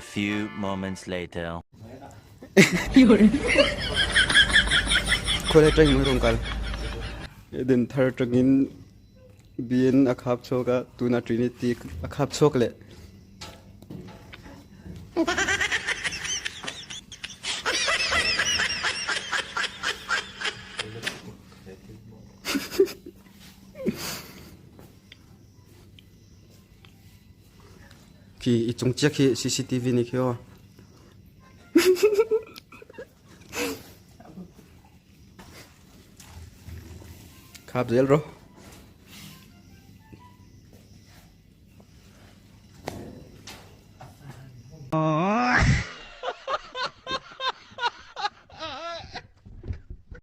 few moments later. Khawi atangin maw i rawn kal? Eden thar atangin BN a khap chhuak a, tuna Trinity a khap chhuak leh. Khi i chung chiah khi cctv ni khi aw. Khap zel rawh.